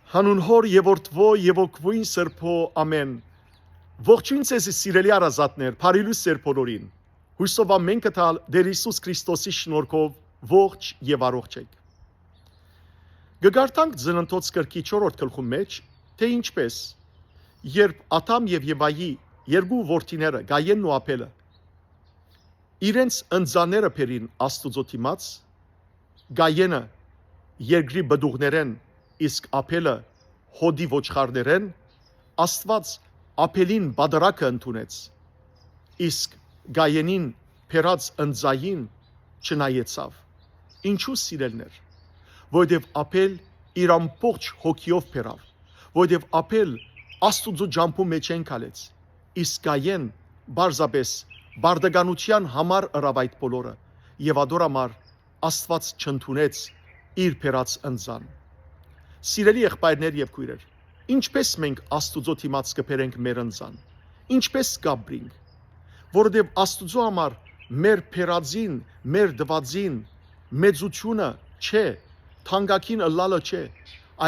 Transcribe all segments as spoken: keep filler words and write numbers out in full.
Հանուն Հօր եւ Որդի եւ Հոգիին Սրբոյ, ամէն։ Ողջոյն ձեզի, սիրելի հարազատներ, բարի լոյս ձեր բոլորին։ Յուսով ամէն կը տալ Տէր Յիսուս Քրիստոսի շնորհքով ողջ եւ առողջ եք։ Կը կարդանք Ծննդոց գրքի չորրորդ գլխուն մէջ, թէ ինչպէս, երբ Ադամ եւ Եվայի երկու որդիները՝ Կայենն ու Աբէլը, իրենց ընծաները բերին Աստուծոյ դիմաց, Կայենը երկրի պտուղներէն, իսկ Աբէլը հօտի ոչխարներէն, Աստուած Աբէլին պատրակը ընդունեց, իսկ Կայենին բերած ընծային չնայեցաւ։ Ինչո՞ւ, սիրելիներ, որովհետեւ Աբէլ իր ամբողջ հոգիով բերաւ, որովհետեւ Աբէլ Աստուծոյ ճամբուն մէջէն քալեց, իսկ Կայեն պարզապէս պարտականութեան համար ըրաւ այդ բոլորը, եւ ատոր համար Աստուած չընդունեց իր բերած ընծան։ Սիրելի եղբայրներ եւ քոյրեր, ինչպէս մենք Աստուծոյ դիմաց կը բերենք մեր ընծան, ինչպէս կ'ապրինք, որովհետեւ Աստուծոյ համար մեր բերածին, մեր տուածին մեծութիւնը չէ, թանկագին ըլլալը չէ,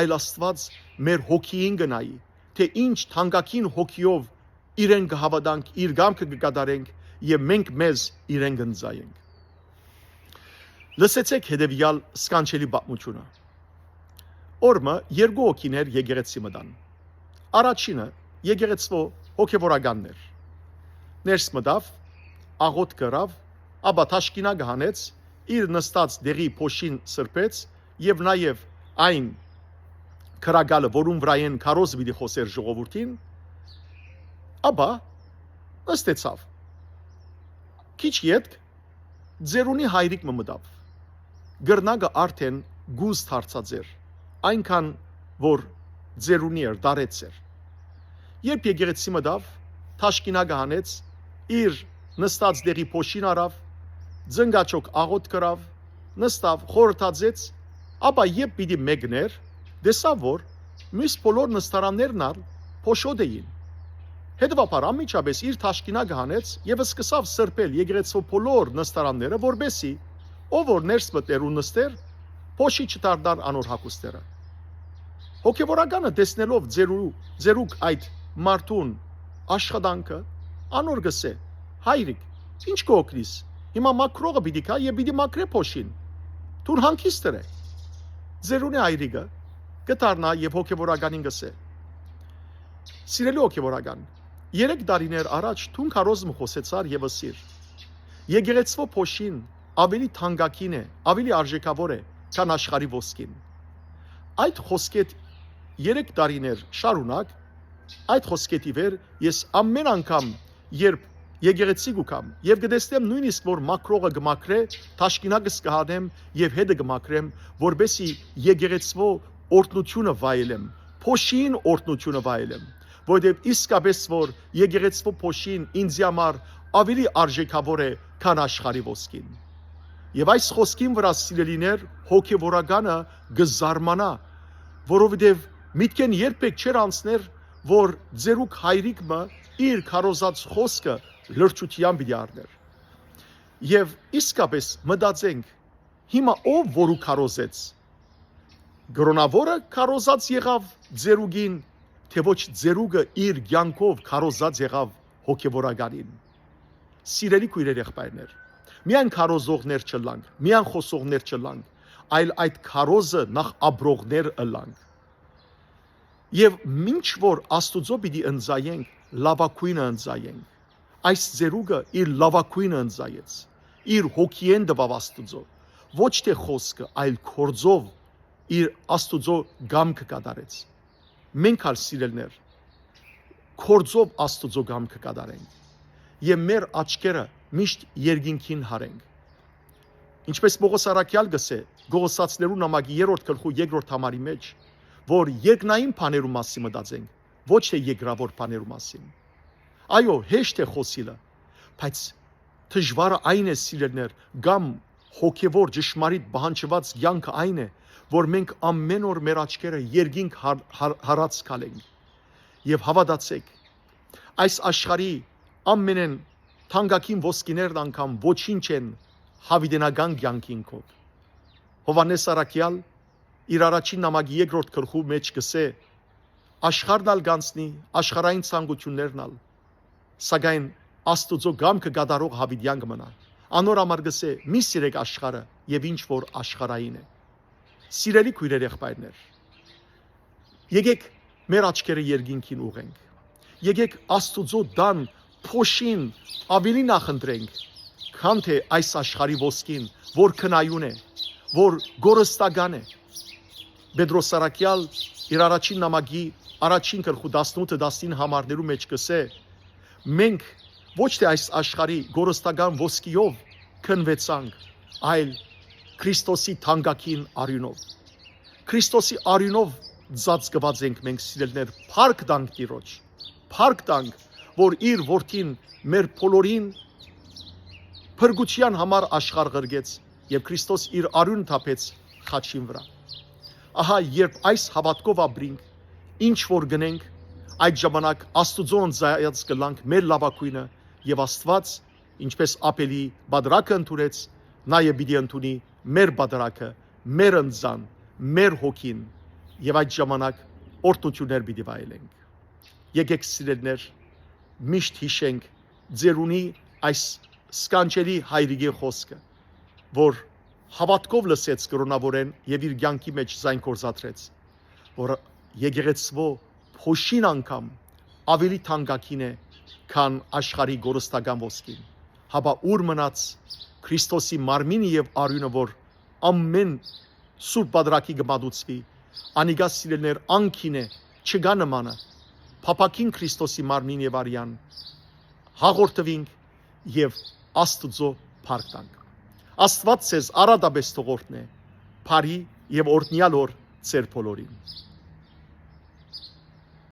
այլ Աստուած մեր հոգիին կը նայի, թէ ինչ թանկագին հոգիով իրեն կը հաւատանք, իր կամքը կը կատարենք եւ մենք մեզ իրեն կ'ընծայենք։ Լսեցէք հետեւեալ սքանչելի պատմութիւնը։ Օրը երկու հոգիներ եկեղեցի մտան։ Առաջինը եկեղեցւոյ հոգեվորականն էր։ Ներս մտաւ, աղօթք ըրաւ, ապա թաշկինակը հանեց, իր նստած տեղի փոշին սրբեց եւ նաեւ այն քրակալը, որուն վրայէն քարոզը պիտի խօսէր ժողովուրդին, ապա նստեցաւ։ Քիչ ետք ծերունի հայրիկ մը մտաւ։ Կռնակը արդէն կուզ դարձած էր, այնքան որ ծերունի էր, դարեց էր։ Երբ եկեղեցի մտաւ, թաշկինակը հանեց, իր նստած տեղի փոշին առաւ, զնգաչոք աղօթք ըրաւ, նստաւ, խորհրդածեց, ապա երբ պիտի մեկներ, տեսաւ որ միս բոլոր նստարաններն ալ փոշոտ էին։ Հետեւաբար անմիջապէս իր թաշկինակը հանեց եւ սկսաւ սրբել եկեղեցւոյ բոլոր նստարանները, որպէսզի ով որ ներս մտնէր ու նստէր, փոշի չդառնար անոր հագուստերը։ Հոգեվորականը, տեսնելով ծերու-, ծերուկ այդ մարդուն աշխատանքը, անոր կ'ըսէ. «Հայրիկ, ի՞նչ կ'օգնիս, հիմա մաքրողը պիտի գայ եւ պիտի մաքրէ փոշին։ Դուն հանգիստ ըրէ»։ Ծերունի հայրիկը կը դառնայ եւ հոգեվորականին կ'ըսէ. «Սիրելի հոգեվորական, երեք տարիներ առաջ դուն քարոզ մը խօսեցար եւ ըսիր. եկեղեցւոյ փոշին աւելի թանկագին է, աւելի արժէքաւոր է, քան աշխարհի ոսկին։ Այդ խօսքէդ երեք տարիներ շարունակ, այդ խօսքէդ ի վեր ես ամէն անգամ, երբ եկեղեցի կու գամ եւ կը տեսնեմ նոյնիսկ որ մաքրողը կը մաքրէ, թաշկինակս կը հանեմ եւ հետը կը մաքրեմ, որպէսզի եկեղեցւոյ օրհնութիւնը վայելեմ, փոշին օրհնութիւնը վայելեմ, որովհետեւ իսկապէս որ եկեղեցւոյ փոշին ինձի համար աւելի արժէքաւոր է, քան աշխարհի ոսկին»։ Եւ այս խօսքին վրայ, սիրելիներ, հոգեվորականը կը զարմանայ, որովհետեւ միտքէն երբեք չէր անցներ, որ ծերուկ հայրիկ մը իր քարոզած խօսքը լրջութեան պիտի առնէր։ Եւ իսկապէս մտածենք, հիմա ո՞վ որու քարոզեց։ Կրօնաւորը քարոզած եղաւ ծերուկին, թէ ոչ ծերուկը իր կեանքով քարոզած եղաւ հոգեվորականին։ Սիրելի քոյրեր, եղբայրներ, միայն քարոզողներ չըլլանք, միայն խօսողներ չըլլանք, այլ այդ քարոզը նախ ապրողներ ըլլանք։ Եւ մինչ որ Աստուծոյ պիտի ընծայենք, լաւագոյնը ընծայենք։ Այս ծերուկը իր լաւագոյնը ընծայեց, իր հոգիէն տուաւ Աստուծոյ, ոչ թէ խօսքը, այլ գործով իր Աստուծոյ կամքը կատարեց։ Մենք ալ, սիրելիներ, գործով Աստուծոյ կամքը կատարենք եւ մեր աչքերը միշտ երկինքին յարենք։ Ինչպէս Պողոս առաքեալ կ'ըսէ Կողոսացիներուն նամակի երրորդ գլխու երկրորդ համարի մէջ, որ երկնային բաներու մասին մտածենք, ոչ թէ երկրաւոր բաներու մասին։ Այո, հեշտ է խօսիլը, բայց դժուարը այն է, սիրելիներ, կամ հոգեվոր ճշմարիտ պահանջուած կեանքը այն է, որ մենք ամէն օր մեր աչքերը երկինք հար-, հար-, յարած քալենք։ Եւ հաւատացէք, այս աշխարհի ամենէն թանկագին ոսկիներն անգամ ոչինչ են յաւիտենական կեանքին քով։ Յովհաննէս առաքեալ իր առաջին նամակի երկրորդ գլխու մէջ կ'ըսէ. «Աշխարհն ալ կ'անցնի, աշխարհային ցանկութիւններն ալ, սակայն Աստուծոյ կամքը կատարող յաւիտեան կը մնայ»։ Անոր համար կ'ըսէ. «Մի սիրէք աշխարհը եւ ինչ որ աշխարհային է»։ Սիրելի քոյրեր, եղբայրներ, եկէք մեր աչքերը երկինքին ուղղենք։ Եկէք Աստուծոյ տան փոշին աւելի նախընտրենք, քան թէ այս աշխարհի ոսկին, որ քնայուն է, որ կորստական է։ Պետրոս Առաքեալ իր առաջին նամակի առաջին գլխու տասնութը, տասնինը համարներու մէջ կ'ըսէ. «Մենք ոչ թէ այս աշխարհի կորստական ոսկիով քնուեցանք, այլ Քրիստոսի թանկագին արիւնով»։ Քրիստոսի արիւնով ծածկուած ենք մենք, սիրելիներ, փառք տանք Տիրոջ, փառք տանք, որ իր որդին մեր բոլորին փրկութեան համար աշխարհ ղրկեց եւ Քրիստոս իր արիւնը թափեց խաչին վրայ։ Ահա երբ այս հաւատքով ապրինք, ինչ որ գնենք, այդ ժամանակ Աստուծոյ ընծայած կ'ըլլանք մեր լաւագոյնը եւ Աստուած, ինչպէս Աբէլի պատրակը ընդունեց, նաեւ պիտի ընդունի մեր պատրակը, մեր ընծան, մեր հոգին, եւ այդ ժամանակ օրհնութիւններ պիտի վայելենք։ Եկէք, սիրելիներ, միշտ յիշենք ծերունի այս սքանչելի հայրիկի խօսքը, որ հաւատքով լսեց կրօնաւորէն եւ իր կեանքի մէջ զայն գործադրեց, որ եկեղեցւոյ փոշին անգամ աւելի թանկագին է, քան աշխարհի կորստական ոսկին։ Հապա ո՞ւր մնաց Քրիստոսի մարմինը եւ արիւնը, որ ամէն Սուրբ Պատրակի կը մատուցուի, անիկա, սիրելիներ, անկին է, չկայ նմանը։ Փափաքին Քրիստոսի մարմին եւ արիւնը հաղորդուինք եւ Աստուծոյ փառք տանք։ Աստուած ձեզ առատապէս թող օրհնէ, բարի եւ օրհնեալ օր ձեր բոլորին։